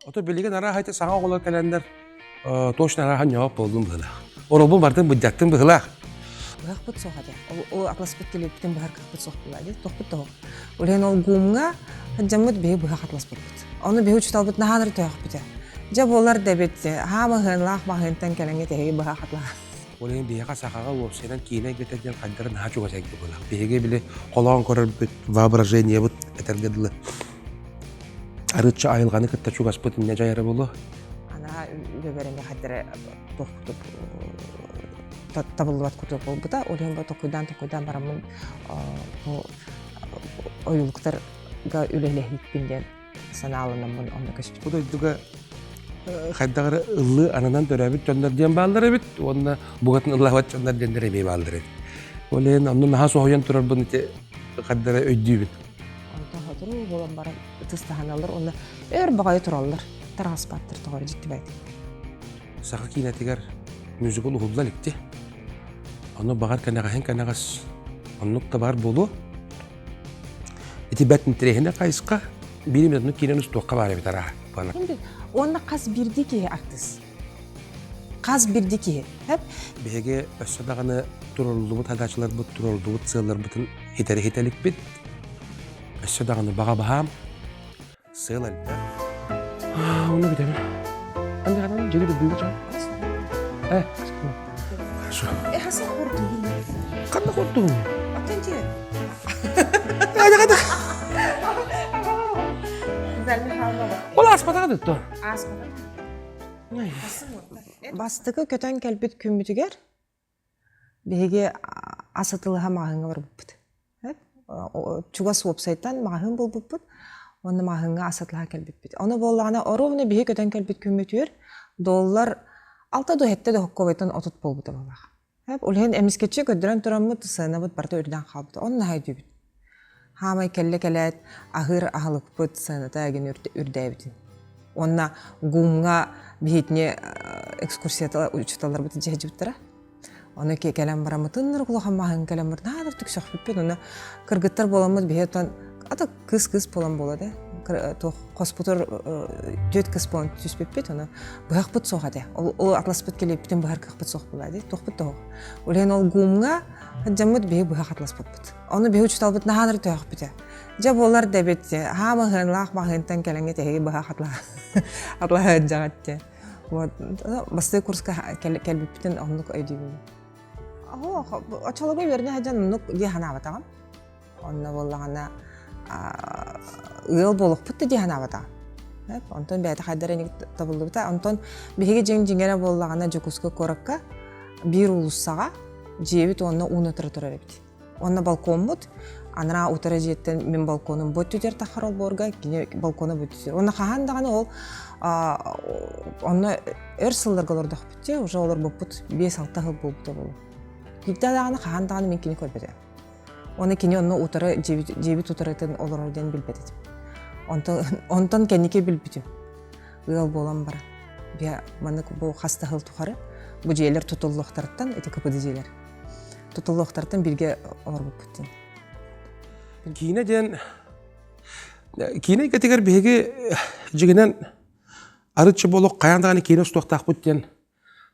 Ото билигин арааһа ити саҥа оҕолор кэлэннэр точно арааһа ньоох буоллум быһылаах. Оробун бардым быдьаттым быһылаах. Быһахпыт суох этэ. Ол атласпыт килиэппитин быһар кыахпыт суох буолла дии. Тохпут тоһох. Ол ол гумҥа дьаммыт биһи быһах атласпыппыт. Ону биһи учуталбыт наһааныр төһөхпүтэ. Дьэ буолар да эбит, хаама ыһыанлаах маһыынтан кэлэҥҥэ тэһиги быһах атлаах. Ол иһин биһиэхэ сахаҕа уопсайынан киинэ эйгэтэ диэн хайдары наһаа чугас эйгэ буолар. Биһиги били холоон көрөрбүт, воображениебыт этэргэ дылы арыычча айылҕаны кытта чугаспыт иннэ дьайара буолуо. Анаа үлэбэр эмиэ хайдары туох курдук табыллыбат курдук буолбута. Ол иһин бу токуйдаан-токуйдаан бараммын бу ойуулуктарга үлэлэһиикпин диэн санааланаммын онно көспүтүм. Бу дойдуга хайдах эрэ ыллыы ананан төрөөбүт дьоннор диэн бааллар эбит уонна бугатын ыллаабат дьоннор диэннэр эмиэ бааллар эбит. Ол иһин онно наһаа соһуйан турарбын ити хайдара өйдүүбүн. Онтон сотору буолан баран ытыс таһыналлар уонна өр баҕайы тураллар. Тараҕаспаттар тоҕо эрэ дьиктибэт. Саха киинэтигэр мюзикл уһулла иликти. Ону баҕар кэнэҕэһин кэнэҕэс оннук да баар буолуо. Ити бэрт интэриэһинэй хайысха. Биир минутну киирэн устуохха баар эбит араа. Уонна хас биирдии киһи артыыс. Хас биирдии киһи. Биһиги өссө даҕаны туруллубут хадаачыларбыт, туруллубут сыалларбытын хитэри хитэликпит. Өссө даҕаны баҕа баһаам. Сыал элбэх. Оны бүтэбин. Анда ханан жери билдиги ча. Э, Хорошо. Э, хасан хордугун. Ханна хордугун? Аттан те. Хада хада. Ол аспатаҕа дытто. Бастакы көтөн кэлбит күммүтүгэр Биһиги ас атыылаһа маҕаһыыҥҥа барбыппыт. Чугас уопсайтан маҕаһыын булбуппут уонна маҕаһыыҥҥа ас атыылаһа кэлбиппит. Ону буоллаҕына оруобуна биһи көтөн кэлбит күммүтүгэр доллар алта да сэттэ да сокуобайтан 30 буолбута буоллаах. Ол иһин эмискэччи көрдөрөн тураммыт сыанабыт барыта үрдээн хаалбыта. Онно наһаа өйдүүбүт. Хаамай кэллэ кэлээт аһыыр аһылыкпыт сыаната эгин үрдээбитин. Уонна ГУМҥа биһитини экскурсията учууталларбыт дьиһдьибиттэрэ. Ону кэлэн бараммытын улахан маһын кэлэн бар наадыр түксөхпүппүт уонна кыргыттар буоламмыт биһи оттон ата кыс-кыс буолан буола да туох хоспутур түөт кыс буолан түспүппүт ону быһахпыт суох этэ ол атласпыт килиэппитин быһар кыахпыт суох буолла дии туохпут тоһох ол иһин ол ГУМҥа дьаммыт биһи быһах атласпыппыт ону биһи учууталбыт наһааныр төһөхпүтэ Дьэ буолар да эбит, хаама ыһыанлаах маҕаһыынтан кэлэҥҥэ тэһиги быһа атлаһа сылдьаҕыт диэн. Вот бастакы курска кэлбиппитин оннук өйдүүбүн. Оччолорго үөрэнэ сылдьан оннук дии санаабатаҕым. Онно буоллаҕына ыал буолуохпут да дии санаабатаҕым. Онтон бэйэтэ хайдах эрэ табыллыбыта. Онтон биһиги дьиҥ дьиҥэрэ буоллаҕына Дьокуускай куоракка биир уулуссаҕа дьиэбит уонна ууну утары турар эбит. Уонна балкоммут анараа утары дьиэттэн мин балконум бу өттүтэр таххар олбуорга кини балкона бу өттүтэр. Уонна хаһан даҕаны ол онно өр сылларга олордохпут дии, уже олорбуппут 5-6 сыл буолбута буолуо. Биирдэ даҕаны хаһан даҕаны мин кини көрбөтөм. Уонна кини онно утары дьиэбит утарытын олорор диэн билбэт этим. Онтон, онтон кэнники билбитим. Ыал буолан баран. Биэ маннык бу хас да сыл тухары бу дьиэлэр тутуллуохтарыттан ити КПД дьиэлэр тутуллуохтартан бииргэ олорбуппут диэн. Киинэ диэн киинэ эйгэтигэр биһиги дьиҥинэн арыт болук хайаан даҕаны киинэ устуохтаахпыт диэн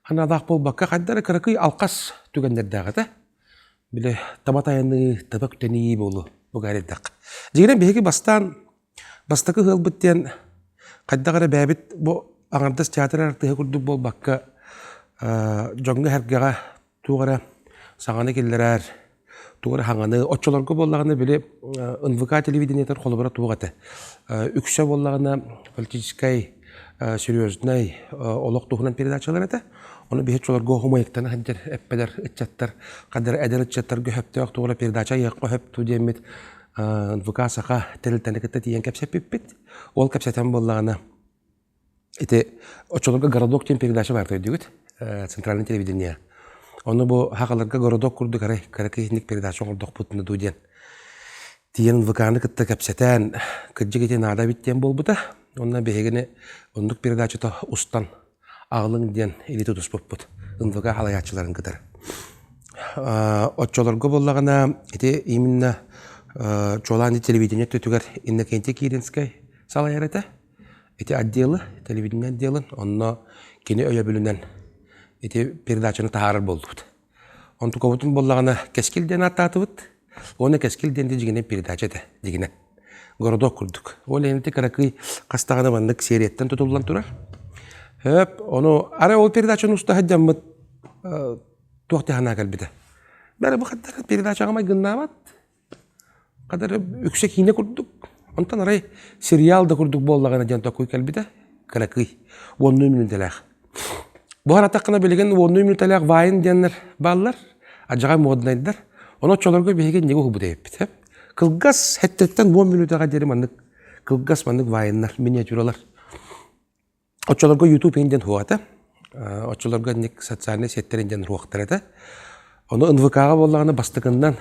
санаалаах буолбакка хайда эрэ кыракый алхас түгэннэрдээх этэ. Били таба тайаныы, таба үктэнии буолуо бу кээрийдэххэ. Дьиҥинэн биһиги бастаан бастакы ыһыалбыт диэн хайдах эрэ бэйэбит бу аҥардас театр артыыһа курдук буолбакка дьоҥҥо-сэргэҕэ туох эрэ саҥаны киллэрэр, тугу эрэ хаҥаны. Оччолорго буоллаҕына били НВК телевидениетын холобура туох этэ? Үксэ буоллаҕына политическай, серьезнай олох туһунан передачалар этэ. Ону биһи оччолорго хомойуктана сылдьар эппэлэр ыччаттар, хадыр эдэр ыччаттарга сөптөөх туох эрэ передача айыахха сөп дуу диэммит НВК Саха тэрилтэни кытта тиийэн кэпсэппиппит. Ол кэпсэтэн буоллаҕына Ити оччолорго «Городок» диэн передача баар өйдүүгүт? Центральное телевидение. Ону бу хахаларга «Городок» курдук арай кыракый итинник передача оҥордохпутуна дуу диэн тиийэн ВК-ны кытта кэпсэтэн, кырдьык ити наада эбит диэн буолбута. Онно биһигини оннук передачата устан аҕалыҥ диэн илии тутуспуппут НВК халайааччыларын кытары. Оччолорго буоллаҕына ити именно чуолаан телевидение өттүгэр Иннокентий Киринскэй салайар этэ. ити отделы, телевидение отделын, онно кини өйөбүлүнэн ити передачаны таһаарар буоллубут. Онтукабытын буоллаҕына Кэскил диэн ааттаатыбыт. Уонна Кэскил диэн дьигинэн передача этэ, дьигинэн. Городок курдук. Ол иһин ити кыракый хас даҕаны маннык серияттан тутуллан турар. Хөп, ону арай ол передачаны уста сылдьаммыт туох да кэлбитэ. Бары бу хаттар передачаҕа майгыннаабат. Хадары үксэ киинэ курдук. Онтон арай сериал да курдук буоллаҕына диэн токуй кэлбитэ. Кыракый. Уоннуу мүнүүтэлээх. Бу харатаххына билигин уоннуу мүнүүтэлээх вайн диэннэр бааллар. Адьаҕай моднайдар. Ону оччолорго биһиги иннигэ уһубут эбиппит. Кылгас хэттэттэн 10 мүнүүтэҕэ диэри маннык кылгас маннык вайннар, миниатюралар. Оччолорго YouTube иһин диэн суох этэ. Оччолорго инник социальнай сеттэрин диэн суохтар этэ. Ону НВК-ҕа буоллаҕына бастакыннан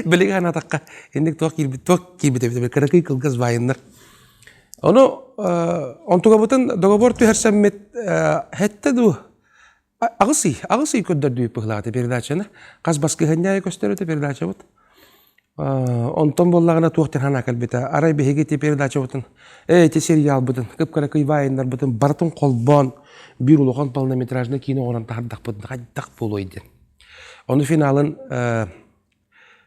билигин санаатахха инник туох киирбит туох киирбит эбит кыракый кылгас вайннар. Ону онтугабытын договор түһэрсэммит хэттэ дуу аҕыс ый, аҕыс ый көрдөрдүбүт быһылаата передачаны. Хас баскыһынньаайы көстөр этэ передачабыт. Онтон буоллаҕына туох диэн санаа кэлбитэ. Арай биһиги ити передачабытын, ээ ити сериалбытын, кып-кыракый вайннарбытын барытын холбоон биир улахан полнометражный киинэ оҥорон таһардахпытына хайдах буолуой диэн. Ону финалын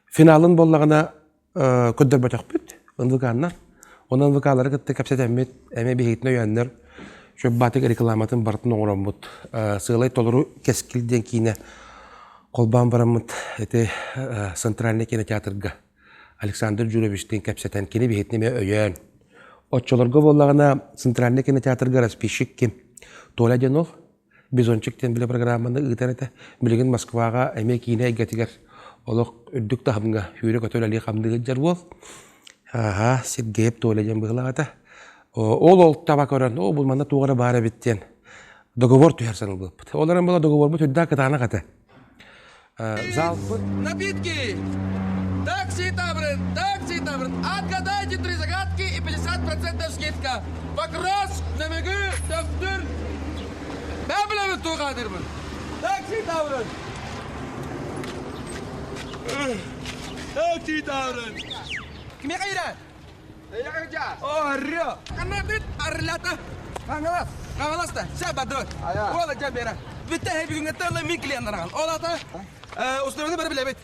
финалын буоллаҕына көрдөрбөтөхпүт НВК-ннар. Онон НВК-лары кытта кэпсэтэммит, эмиэ биһигитин өйөөннөр Чөпбаатык рекламатын барытын оҥороммут. Сыалай толору Кэскил диэн киинэ холбоон бараммыт ити Центральный кинотеатрга Александр Джуровичтыын кэпсэтэн, кини биһигитин эмиэ өйөөн. Оччолорго буоллаҕына Центральный кинотеатрга расписчик ким? Толя диэн ол. Бизончик диэн бile программаны ыытар этэ. Билигин Москваҕа эмиэ киинэ эйгэтигэр олох үрдүк таһымҥа сүүрэ-көтө үлэлии хамныы сылдьар уол. Аһа, Сергеев Толя диэн быһыылаах этэ. Ол ол таба көрөн, оо, бу манна туох эрэ баар эбит диэн договор түһэрсэн ылбыппыт. Ол эрэн буола договорбут үрдээх кытаанах этэ. Залпыт. Напитки! Такси Таврын! Такси Таврын! Отгадайте три загадки и 50% скидка! Вопрос нөмүгү төхтүр! Мен билэбин туох аатырбын! Такси Таврын! Такси Таврын! Кимиэхэ ирэ? Орё! Канадыт арлата! Хаҥалас! Хаҥаласта! Сэ бардыбыт! Уола дьэ бера! Бүттэ бүгүҥҥэттэн ыла мин клиеннарган. Ол ата условияны бары билэбит.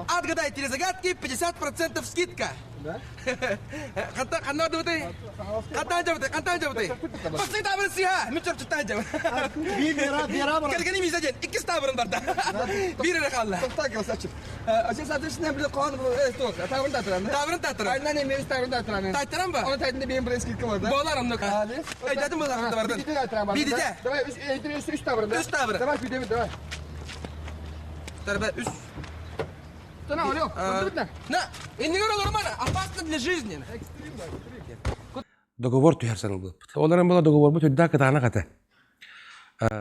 Отгадайте загадки 50% скидка. Хантан ханна бардыбытый? Хантан дьабыты? Хантан дьабыты? Бастакы таабырын сыыһа! Мин чопчуттан дьабы. Кэргэним Иза диэн иккис таабырын барда. Биир эрэ хаалла. Соответственно, били коон таабырын таатыран. Таабырын таатыран. Айнан эмиэ таабырын таатыран. Таайтаран ба? Оны тайтында бейін бір скидка бар да. Болар оннук. Өйдөтүм болар бардын. Бидите таатыран. Бидите. Давай, үс үс таабырын. Үс таабырын. Давай, бидеме, давай. Тарба үс. Тана, алло, На, иннигер олорумана, опасно для жизни. Договор түһэрсэн ылбыппыт. Ол эрэн буола договорбут үрдээх кытаанах этэ.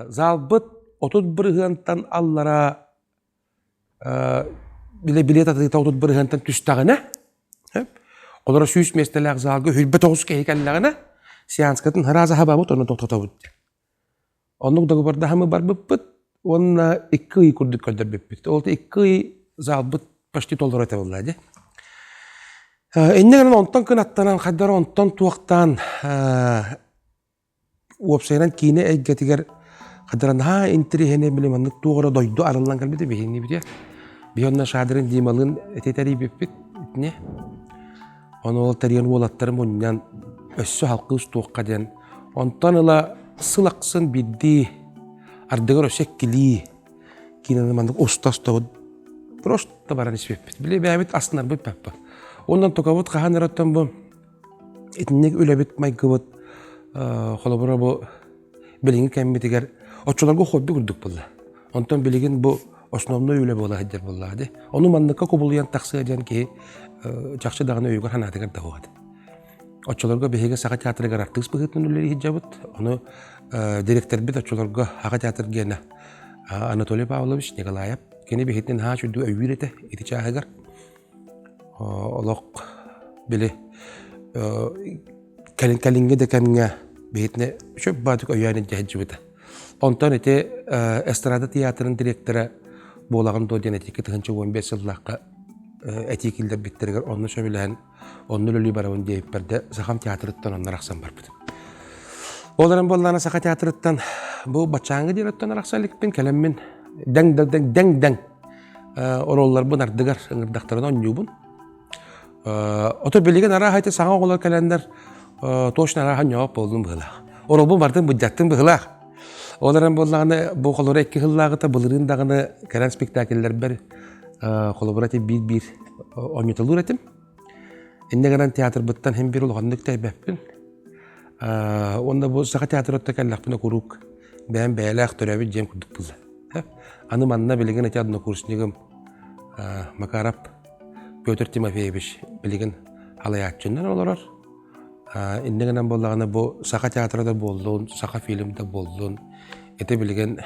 Залбыт 30 бырыһыантан аллара бile билет атыыта 30 бырыһыантан түстэҕинэ, олоро 100 миэстэлээх залга 29 киһи кэллэҕинэ, сеанскатын сразу хабабыт, онно тохтотобут диэн. Оннук договордаһамы барбыппыт уонна икки ый курдук көрдөрбүппүт. Ол икки ый залбыт почти толору этэ буолла дии. Инньэ гынан онтон кынаттанан, хайдары онтон туохтаан уопсайынан киинэ эйгэтигэр хайдара наһаа интэриэһинэй били маннык туох эрэ дойду арыллан кэлбитэ биһиги биһи онно Шадрин Дималыын эти тэрийбиппит итини ону ол тэрийэн уолаттары мунньан өссө халкы устуохха диэн онтон ыла сыл ахсын биирдии ардыгар өссө иккилии киинэни маннык уста устабыт просто баран испиппит били бэйэбит астынарбыт паппа онон токабыт хаһан эрэ оттон бу итинник үлэбит майгыбыт холобура бу билиҥҥи кэммитигэр оччолорго хобби курдук буолла. Онтон билигин бу основной үлэ буола сылдьар буоллаҕа дии. Ону манныкка кубулуйан тахсыа диэн киһи чахчы даҕаны өйүгэр санаатыгар да суох этэ. Оччолорго биһиги Саха театрыгар артыыс быһыытынан үлэлии сылдьабыт. Ону дириэктэрбит оччолорго Саха театр гиэнэ Анатолий Павлович Николаев. Кини биһигитин наһаа үчүгэй өйүүр этэ ити чааһыгар. Олох били кэлин кэлиҥҥи да кэмҥэ биһитинэ үчүгэй баатык өйөөн илдьэ сылдьыбыта. Онтон ити эстрада театрын директора буолаҕын дуо диэн ити 2015 сыллаахха этии киллэрбиттэригэр онно сөбүлэһэн онно үлэлии барабын диэбиппэр да Сахам театрыттан онно арахсан барбытым. Ол эрэн буоллаҕына Саха театрыттан бу баччааҥҥы диэрэттэн арахса иликпин кэлэммин дэҥ-дэҥ дэҥ-дэҥ оруолларбын ардыгар ыҥырдахтарына онньуубун. Ото билигин арааһа ити саҥа оҕолор кэлэннэр точно арааһа ньоох буоллум быһыылаах. Оруолбун бардым быдьаттым быһыылаах. Ол эрэн буоллаҕына бу холобура икки сыллааҕыта былырыын даҕаны кэлэн спектакльлэрбэр холобура ити биир-биир оонньотолуур этим. Инньэ гынан театрбыттан син биир улаханнык тэйбэппин. Уонна бу Саха театрыттан кэллэхпинэ куруук бэйэм бэйэлээх төрөөбүт дьиэм курдук буолла. Аны манна билигин ити однокурснигым Макаров Петр Тимофеевич билигин халайааччынан олорор. Инньэ гынан буоллаҕына бу Саха театра да буоллун, Саха фильм да буоллун, ити билигин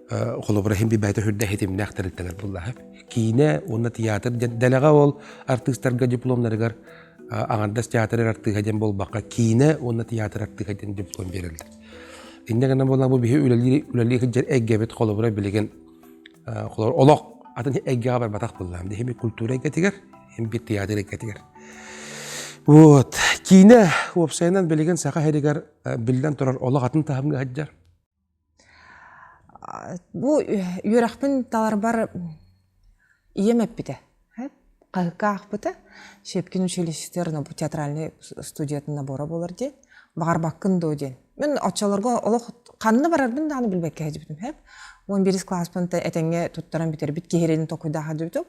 холобура иһин бэйэтэ сүрдээх ситимнээх тэрилтэлэр буоллаҕа. Киинэ уонна театр диэн дэлэҕэ ол артыыстарга дипломнарыгар аҥардас театр эрэ артыыһа диэн буолбакка киинэ уонна театр артыыһа диэн диплом биэрэллэр. Инньэ гынан буоллаҕына бу биһи үлэлии үлэлии сылдьар эйгэбит холобура билигин холобур олох атын эйгэҕэ барбатах буоллаҕым. Биһи культура эйгэтигэр, биир театр эйгэтигэр. Вот. Киинэ уопсайынан билигин Саха сиригэр биллэн турар олох атын таһымҥа сылдьар. Бу үөрэхпин таларбар ийэм эппитэ. Хаһыкка аахпыта. Щепкин училищетыгар бу театральнай студиятын набора буолар диэн. Баҕарбаккын дуо диэн. Мин оччолорго олох ханна барарбын даҕаны билбэккэ сылдьыбытым. 11 класспын этэҥҥэ туттаран бүтэрбит киһи токуйдаах сылдьыбытым.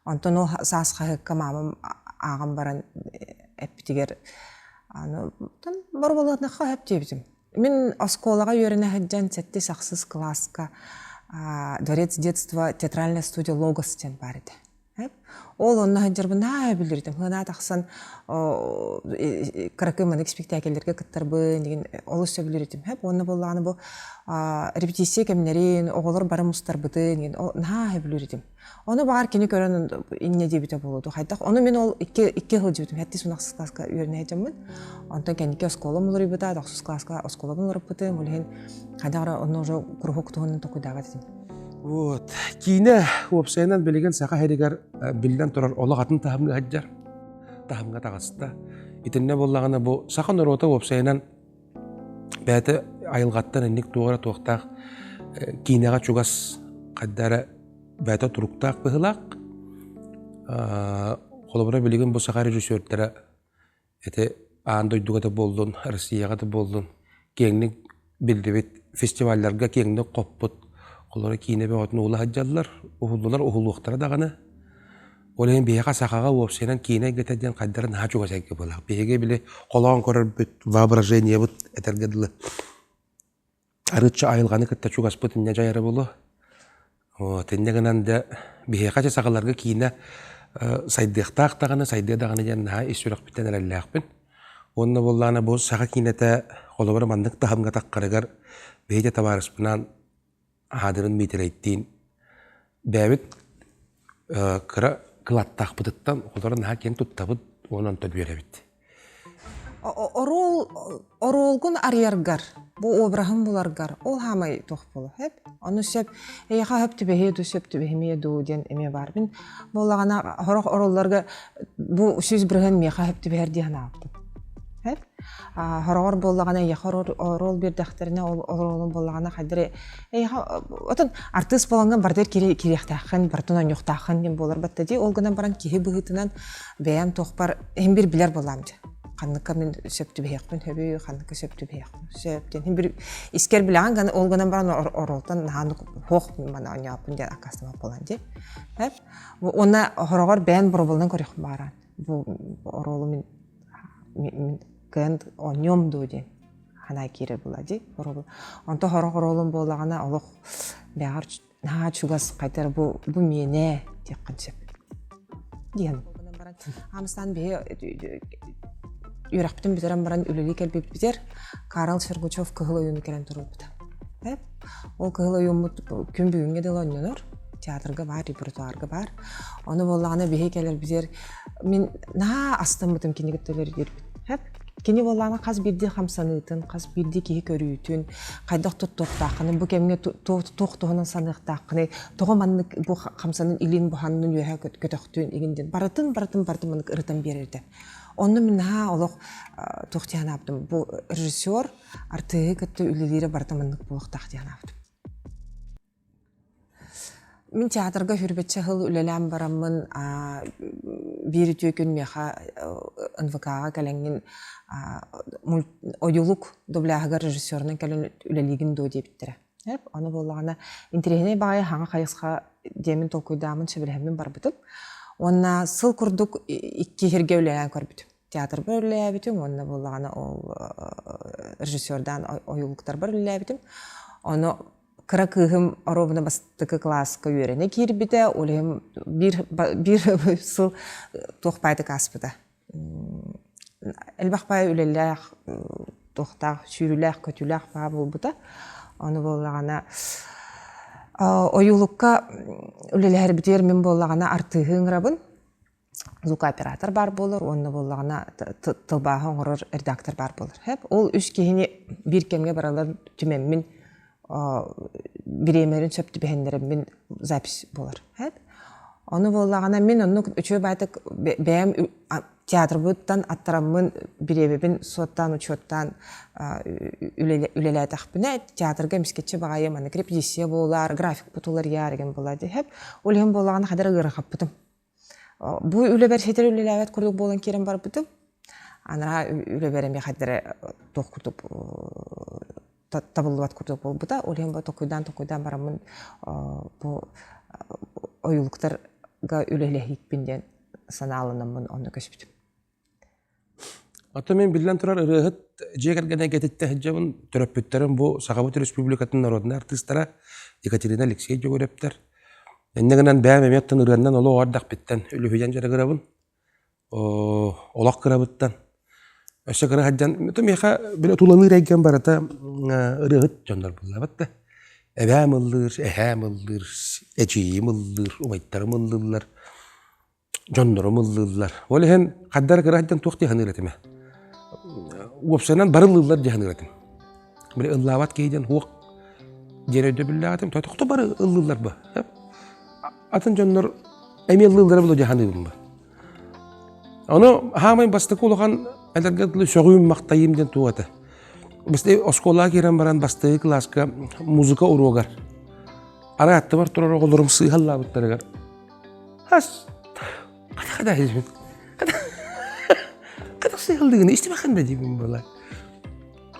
Онтон ол саас хаһыакка маамам ааҕан баран эппитигэр аны боруобалыахха сөп диэбитим. Мин оскуолаҕа үөрэнэ сылдьан сэттис ахсыс кылааска Дворец детства театральная студия Логос диэн баар этэ. Ол онно сылдьарбын наһаа билиритим. Хыанаа тахсан кыракый маннык спектакльлэргэ кыттарбын деген олус сөбүлүүр Уонна буоллаҕына бу репетиция кэмнэрин, оҕолор бары мустарбытын деген наһаа сөбүлүүр этим. Ону баҕар кини көрөн инньэ диэбитэ буолуо дуу хайдах. Ону мин ол икки икки сылдьыбытым. Сэттис уон ахсыс класска үөрэнэ сылдьаммын. Онтон кэнники оскуолам уларыйбыта, тохсус класска оскуолабын уларыппытым. Ол иһин хайдах эрэ онно уже куруһуок туһунан толкуйдаабат этим. Вот. Киинэ уопсайынан билигин Саха сиригэр биллэн турар олох атын таһымҥа сылдьар. Таһымҥа таҕыста. Итиннэ буоллаҕына бу саха норуота уопсайынан бэйэтэ айылҕаттан инник туох эрэ туохтаах киинэҕэ чугас хайда эрэ бэйэтэ туруктаах быһыылаах. Холобура билигин бу саха режиссердара ити аан дойдуга да буоллун, Россияҕа да буоллун киэҥник биллибит фестивалларга киэҥник хоппут холобура киинэ бөҕөтүн уһула сылдьаллар, уһуллулар, уһулуохтара даҕаны. Ол иһин биһиэхэ сахаҕа уопсайынан киинэ эйгэтэ диэн хайдара наһаа чугас эйгэ буолар. Биһиги били холоон көрөрбүт, воображениебыт этэргэ дылы арыычча айылҕаны кытта чугаспыт инньэ дьайара буолуо. Вот, инньэ гынан да биһиэхэ дьэ сахаларга киинэ сайдыахтаах даҕаны, сайдыа даҕаны диэн наһаа ис сүрэхпиттэн эрэллээхпин. Уонна буоллаҕына бу саха киинэтэ холобура маннык таһымҥа таххарыгар биһиги табаарыспынаан Аадырын Миитэрэйдиин бэйэбит кыра кылаттаахпытыттан холоро наһаа киэн туттабыт уонна онтон үөрэбит. Оруол оруолгун арыйаргар, бу обраһын буларгар ол хаамай туох буолуо сөп? Ону сөп эйиэхэ сөп түбэһиэ дуу, сөп түбэһимиэ дуу диэн эмиэ баар. Мин буоллаҕына сорох оруолларга бу 100% миэхэ сөп түбэһэр дии санаабыппын. Сөп? Хороҕор буоллаҕына эйиэхэ оруол биэрдэхтэринэ ол оруолун буоллаҕына хайдах эрэ эйиэхэ отон артыыс буолаҥҥын барытыгар кириэхтээххин, барытын оонньуохтааххын диэн буолар батта дии. Ол гынан баран киһи быһыытынан бэйэм туохпар иһин бир билэр буоллаам дьэ. Ханныкка мин сөп түбэһиэхпин сөбүй, ханныкка сөп түбэһиэхпин сөп диэн. Иһин бир искэр билэҕин гана ол гынан баран оруолтан наһаа хуох мана оонньооппун диэн аккаастаммат буолан дии. Уонна хороҕор бэйэн боруобаланан көрүөхпүн баҕаран. Бу оруолу мин мин кыайан оонньуом дуо диэн санаа киирэр буолла дии оруолу. Онто сорох оруолум буоллаҕына олох бэҕэр наһаа чугас хайдах эрэ бу бу миэнэ диэххин сөп диэн. Аамыстаан биһи үөрэхпитин бүтэрэн баран үлэлии кэлбиппитигэр Карл Сергучев Кыһыл ойууну кэлэн туруорбута. Ол Кыһыл ойууммут күн бүгүҥҥэ дылы оонньонор, театрга баар, репертуарга баар. Ону буоллаҕына биһи кэлэрбитигэр мин наһаа астыммытым кинигэ төлөрүгүрбүт. Кини буоллаҕына хас биирдии хамсаныытын, хас биирдии киһи көрүүтүн, хайдах туттуохтааххыный, бу кэмҥэ туох туһунан саныахтааххыный, тоҕо маннык бу хамсанын илиин буһаннын үөһэ көтөхтүн игин диэн барытын барытын барытын маннык ырытан биэрэрдэ. Онно мин наһаа олох туох диэн анаабытым, бу режиссер артыыһы кытта үлэлиирэ барыта маннык буолуохтаах диэн анаабытым. Мин театрга сүүрбэччэ сыл үлэлээн бараммын биир үтүө күн миэхэ НВК-ҕа кэлэҥҥин ойуулук дубляһыгар режиссерунан кэлэн үлэлиигин дуо диэбиттэрэ. Ону буоллаҕына интэриэһинэй баҕайы хаҥа хайысха диэмин толкуйдааммын сөбүлэһэммин барбытым. Уонна сыл курдук икки сиргэ үлэлээн көрбүтүм. Театрбар үлэлээбитим уонна буоллаҕына ол режиссердаан ойуулуктарбар үлэлээбитим. Ону Кыра кыыһым оруобуна бастакы кылааска үөрэнэ киирбитэ, ол иһин биир, биир сыл туох баайдык ааспыта. Элбэх баай үлэлээх, туохтаах, сүүрүүлээх-көтүүлээх баа буолбута. Ону буоллаҕына ойуулукка үлэлэһэрбитигэр мин буоллаҕына артыыһы ыҥырабын. звукооператор баар буолар уонна буоллаҕына тылбааһы оҥорор редактор баар буолар. Ол үс киһини биир кэмҥэ баралар түмэммин бириэмэлэрин сөп түбэһиннэрэммин запись буолар. Ону буоллаҕына мин оннук үчүгэй баайтык бэйэм театрбыттан аттараммын бириэмэбин суоттаан учуоттаан үлэлээтэхпинэ театрга эмискэччи баҕайы маннык репетиция буолар графикпыт уларыйар деген буолар диэһэп ол иһин буоллаҕына хадара ыарахаппытым Бу үлэбэр ситэр үлэлээбэт курдук буолан киирэн барбытым. Анараа үлэбэр эмиэ хайдара туох курдук табыллыбат курдук буолбута. Ол иһин бу токуйдаан-токуйдаан бараммын бу ойуулуктарга үлэлэһиикпин диэн санааланаммын онно көспүтүм. Оттон мин биллэн турар ырыаһыт дьиэ кэргэн эйгэтиттэн сылдьабын. Төрөппүттэрим бу Сахабыт Республикатын народнай артыыстара Екатерина Алексей Дьөгүрэптэр. Инньэ гынан бэйэм эмиэ оттон ырыаннан олох эрдэхпиттэн үлүһүйэн дьарыгырабын. Олох кырабыттан. Өссө кыра сылдьан, миэхэ били тулалыыр эйгэм барыта ырыаһыт дьоннор буоллабыт да. Эбээм ыллыыр, эһээм ыллыыр, эдьиийим ыллыыр, убайдарым ыллыыллар. Дьоннорум ыллыыллар. Ол иһин хардара кыра сылдьан туох дии саныыр этим ээ. Уопсайынан бары ыллыыллар дии саныыр этим. Били ыллаабат киһи диэн суох диэн өйдөбүллээх этим. Тохто бары ыллыыллар бу. Атын дьоннор эмиэ ыллыыллара буолуо дии саныыбын бу. Ону хаамай бастакы улахан эдэргэ дылы сөҕүүм-махтайыым диэн туох этэ. Бастакы оскуолаҕа киирэн баран бастакы кылааска музыка уруогар арай аттыбар турар оҕолорум сыыһа ыллаабыттарыгар Хас хата хата хата сыһыллыгын истибэхин да диибин буолар.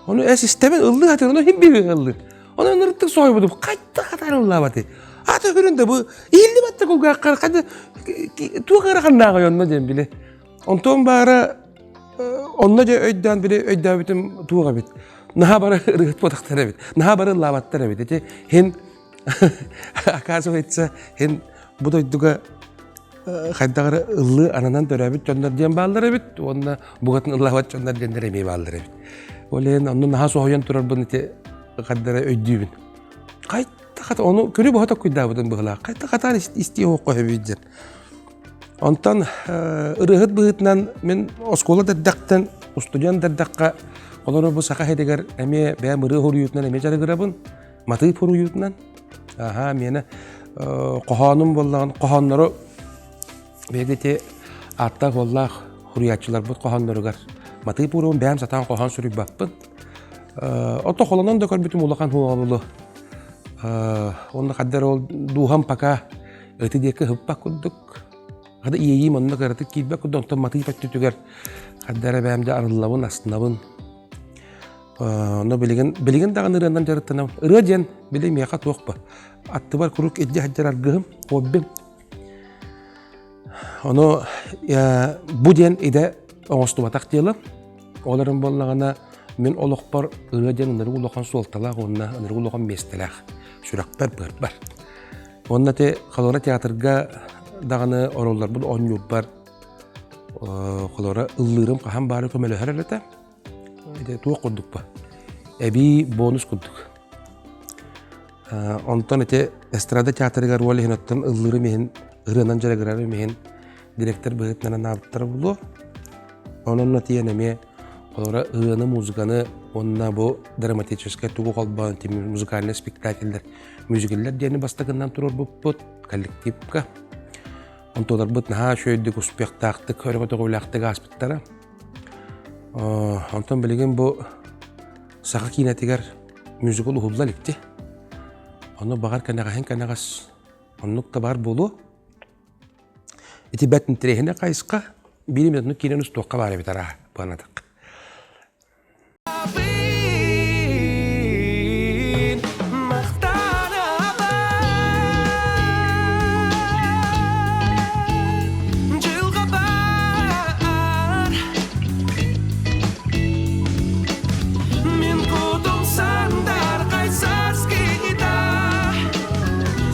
Ону эс истэбин ыллыы хатыр ону хим биир ыллыр. Ону ынырыттык соһуйбутум хайта хатар ыллаабаты. Ата хүрүн да бу иһиллибэтте кулгааххар хата туох ыараханнааҕый онно диэн били. Онтон баара онно дьэ өйдөөн били өйдөөбүтүм туох эбит. Наһаа бары ырыгыт буотахтар эбит. Наһаа бары ыллаабаттар эбит. Ити хин Оказывается, һин бу дойдуга хайдах эрэ ыллыы ананан төрөөбүт дьоннор диэн бааллар эбит уонна бугатын ыллаабат дьоннор диэннэр эмиэ бааллар эбит. Ол иһин онно наһаа соһуйан турарбын ити хардара өйдүүбүн. Хайта хата ону көрү быһа токкуйдаабытым быһылаах. Хайта хатаан истии оһоххо сөбүй диэн. Онтон ырыаһыт быһыытынан мин оскуола да эрдэхтэн, устудьуон да эрдэххэ, олору бу саха сиригэр эмиэ бэйэм ырыа хоруйуутунан эмиэ дьарыгырабын. Матыып суруйуутунан. Аһаа, миэнэ хоһоонум буоллаҕын хоһооннору биһиги ити ааттаах-уоллаах суруйааччыларбыт хоһоонноругар матыып уруум бэйэм сатаан хоһоон суруйбаппын. Ото холонон да көрбүтүм улахан хуоҕабылы. Уонна хаддар ол дууһам пока ыты диэки ыһыппат курдук. Хада иэйиим онно кыратык киирбэт курдук, онтон матыып өттүтүгэр хаддар эбээм дьэ арыллабын, астынабын. Ону билигин билигин даҕаны ырыанан дьарыктанабын. Ырыа диэн били миэхэ туох ба. Аттыбар куруук илдьэ сылдьар аргыһым, хоббим. Ону бу диэн идэ оҥостубатах дьыалам. Ол эрэн буоллаҕына мин олохпор ырыа диэн ынырык улахан суолталаах уонна ынырык улахан миэстэлээх. Сүрэхпэр быарбар. Уонна ити Халора театрга даҕаны оруолларбын оонньуурбар холобура ыллыырым хаһан баары көмөлөһөр этэ. Ити туох курдук ба? Эбии бонус курдук. Онтон ити эстрада театрыгар роль иһин оттон ыллыырым иһин, ырыанан дьарыгырарым иһин директор быһыытынан анаабыттара буолуо. Онон тиийэн эмиэ. Холобура, ырыаны, музыканы уонна бу драматическай тугу холбоон музыкальнай спектакльлэр, мюзикллэр диэни бастакынан туруорбуппут коллективка. Онтуларбыт наһаа үчүгэйдик, успехтаахтык, өрө көтөҕүүлээхтик ааспыттара. Онтон билигин бу саха киинэтигэр мюзикл уһулла иликти. Ону баҕар кэнэҕэһин кэнэҕэс оннук да баар буолуо. Ити бэрт интэриэһинэй хайысха. Биир эмит оннук киирэн устуохха баар эбит арааһа быанатык.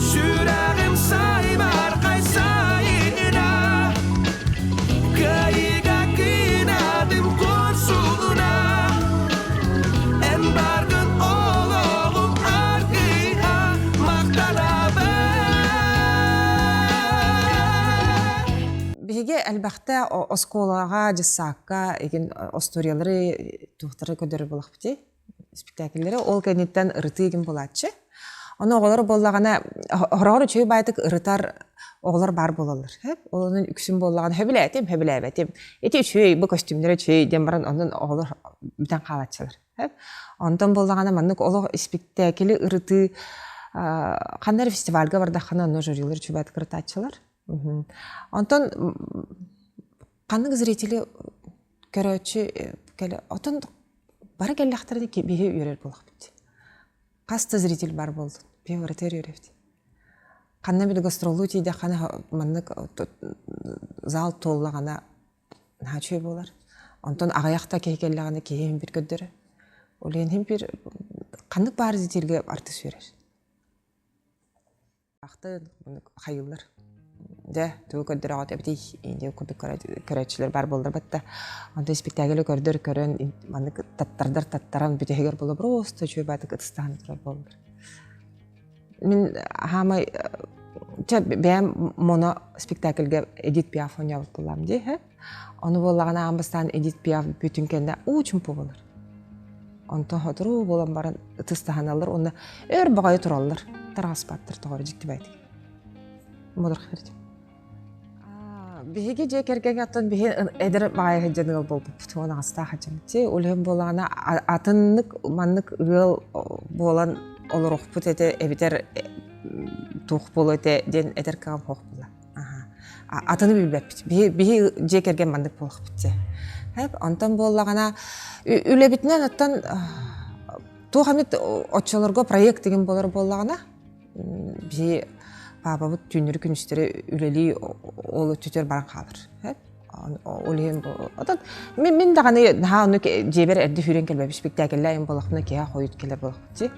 Сүрэҕим саймархай сайына Кыайыыга кыынадым курсуна Эн баргын олоҕум аргыһа Махтанабын Биһиги элбэхтэ оскуолаҕа, дьыссаакка игин остуоруйалары туохтары көрдөрөр буолахпытый спектакльлэри ол кэнниттэн ырытыы игин буолааччы. Ону оҕолор буоллаҕына хороҕор үчүгэй баайтык ырытар оҕолор баар буолаллар. Ол онон үксүн буоллаҕына сөбүлээтим, сөбүлээбэтим. Ити үчүгэй, бу көстүүмнэрэ үчүгэй диэн баран онон оҕолор бүтэн хаалааччылар. Онтон буоллаҕына маннык олох испиктээкили ырытыы ханна эрэ фестивальга бардаххына онно жюрилар үчүгэй баайтык ырытааччылар. Онтон ханнык зрители көрөөччү кэлэ отон бары кэллэхтэринэ биһи үөрэр буолахпыт. Хас да зритель бар буоллун, биһи барытыгар үөрэбит. Ханна били гастроллуу тиийдэххинэ маннык зал туоллаҕына наһаа үчүгэй буолар. Онтон аҕыйах да киһи кэллэҕинэ киһи иһин бир көрдөрөр. Ол иһин бир ханнык баар зрительгэ артыыс үөрэр. Ахтын хайыыллар. Дьэ, тугу көрдөрөҕүт эбитий диэн курдук көрөөччүлэр баар буоллар батта. Онтон испиктээкили көрдөр көрөн маннык таттардар таттаран бүтэһигэр буола просто үчүгэй баатык ытыстаһан турар буоллар. Мин хаамай чэ бэйэм моно спектакльга Эдит Пиаф оонньообут буоллаам дии, һэ. Ону буоллаҕына аан бастаан Эдит Пиаф бүтүн кэннэ уу чумпу болар. Онтон сотору буолан баран ытыс таһыналлар уонна өр баҕайы тураллар. Тараҕаспаттар тоҕо эрэ дьиктибээтик. Модурхар Биһиги дьиэ кэргэҥҥэ оттон биһи эдэр баҕайы сылдьан ыал буолбуппут. Уон аҕыстаах сылдьабыт. Ол иһин буоллаҕына атыннык маннык ыал буолан олоруохпут этэ эбэтэр туох буолуо этэ диэн этэр кыаҕым суох буолла. Атыны билбэппит. Биһи, биһи дьиэ кэргэн маннык буолуохпут дьэ. Онтон буоллаҕына үлэбитинэн оттон туох эмит оччолорго проект деген буолар буоллаҕына биһи паапабыт түүннэри күнүстэри үлэлии ол өттүтүгэр баран хаалар. Ол иһин отон мин мин даҕаны наһаа оннук дьиэбэр эрдэ сүүрэн кэлбэппит спектакльлээн буоллахпына киһи хойут кэлэр буоллахпыт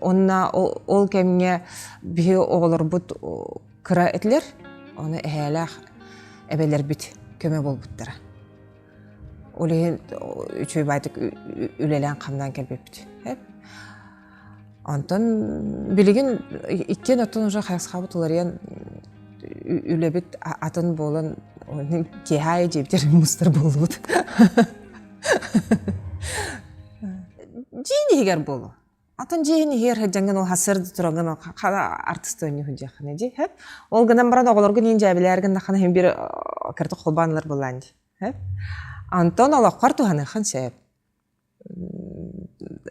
Онна ол кэмҥэ биһи оҕолорбут кыра этилэр, ону эһээлээх эбэлэрбит көмө буолбуттара. Ол иһин үчүгэй баайтык үлэлээн-хамнаан кэлбиппит. Онтон билигин иккиэн оттон уже хайысхабыт уларыйан үлэбит атын буолан киэһэ аайы дьиэбитигэр мустар буоллубут. Дьиин иһигэр буолуо. Атын дьиэһин иһигэр сылдьаҥҥын ол сарсыарда тураҥҥын хара артыста оонньуу сылдьыаххына дии һэп. Ол гынан баран оҕолоргун иин дьээбэлээргин даххана иһин биир кырдык холбоон ылар буоллаан дии. Һэп. Антон олоххор туһаныаххын сөп.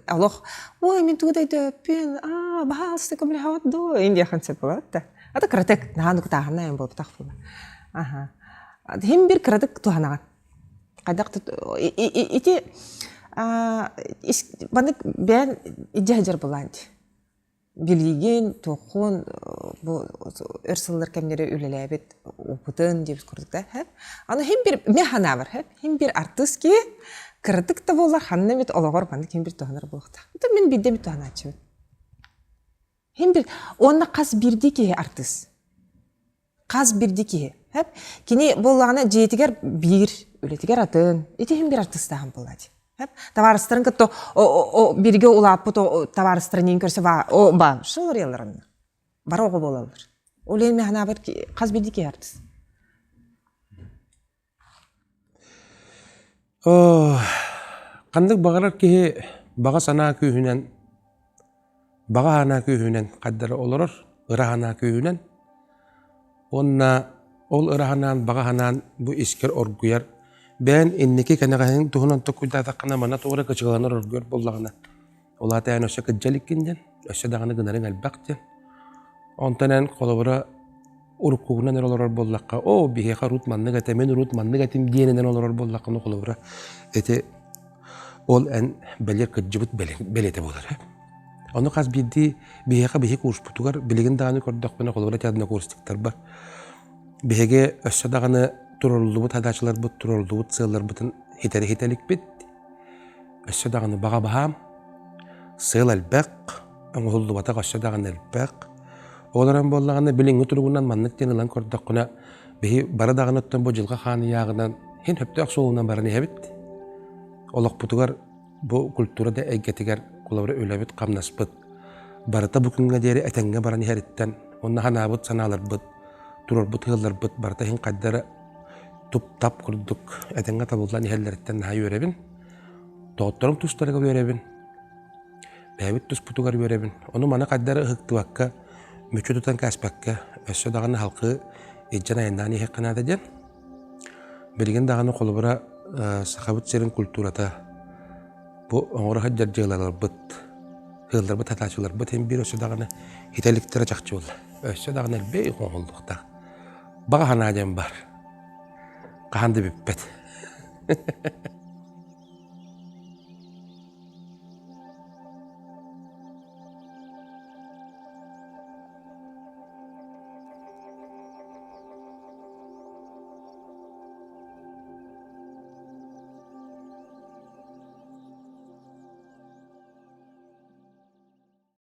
Олох ой мин тугу да өйдөөппүн аа баһаалыста көмөлөһөҕүт дуо иин диэххин сөп буолар да. Ата кыратык наһаа нукутааһыннаайан буолбатах буолла. Аха. Хим бир кыратык туһанаҕын. Хайдах ити маннык бэйэн илдьэ сылдьар буолаан дии. Билиигин, туоххун бу өр сыллар кэмнэри үлэлээбит опытын диэбит курдук да Аны хим бир мин санаабар хим бир артыыс киһи кыратык да буоллар ханна эмит олоҕор маннык хим бир туһанар буолуохтаах. Мин биирдэ эмит туһанааччыбын. Хим бир уонна хас биирдии киһи артыыс. Хас биирдии киһи. Кини буоллаҕына дьиэтигэр биир, үлэтигэр атын. Ити иһин биир артыыстааһын буолла дии. Табаарыстарын кытта бииргэ улааппыт табаарыстарын көрсө ба шылырыялар онно. Бары оҕо буолаллар. Ол иһин мин санаабар хас биирдии киһи артыыс. Ханнык баҕарар киһи баҕа санаа күүһүнэн, баҕа санаа күүһүнэн хайдары олорор, ыра санаа күүһүнэн уонна ол ыра санаан, баҕа санаан бу искэр оргуйар. Бэйэн инники кэнэҕэһин туһунан толкуйдаатаххына манна туох эрэ кычыгаланар оргуйар буоллаҕына, ол аата эн өссө кырдьа иликкин диэн, өссө даҕаны гынарыҥ элбэх диэн. Онтон эн холобура уруккугунан эрэ олорор буоллахха, оо, биһиэхэ урут маннык этэ, мин урут маннык этим диэнинэн олорор буоллаххына, холобура, ити ол эн бэлиэр кырдьыбыт бэлиэтэ буолар. Ону хас биирдии биһиэхэ биһи курспутугар билигин даҕаны көрдөхпүнэ, холобура, ити однокурсниктарбар биһиги өссө даҕаны туроруллубут хадаачыларбыт, туроруллубут сыалларбытын хитэри хитэ иликпит. Өссө даҕаны баҕа баһаам, сыал элбэх, оҥоһуллубатах өссө даҕаны элбэх. Ол эрэн буоллаҕына билиҥҥи туругунан маннык диэн ылан көрдөххүнэ, биһи бары даҕаны оттон бу дьылҕа хаан ыйааҕынан иһин сөптөөх суолунан баран иһэбит. Олохпутугар бу культура да эйгэтигэр холобура үлэбит-хамнаспыт барыта бу күҥҥэ диэри этэҥҥэ баран иһэриттэн уонна санаабыт санааларбыт, турарбыт ыалларбыт барыта иһин хайдара туп-тап курдук этэҥҥэ табыллан иһэллэриттэн наһаа үөрэбин. Доҕотторум тустарыгар үөрэбин. Бэйэбит туспутугар үөрэбин. Ону маны хайдары ыһыктыбакка, мүччү тутан кээспэккэ, өссө даҕаны халкы илдьэн айаннаан иһиэххэ наада диэн. Билигин даҕаны холобура Сахабыт сирин культурата бу оҥоро сылдьар дьыалаларбыт, ыалларбыт, хатааччыларбыт иһин биир өссө даҕаны хитэ иликтэрэ чахчы буолла. Өссө даҕаны элбэх оҥоһуллуохтаах. Баҕа санаа диэн баар. Хаһан да бүппэт.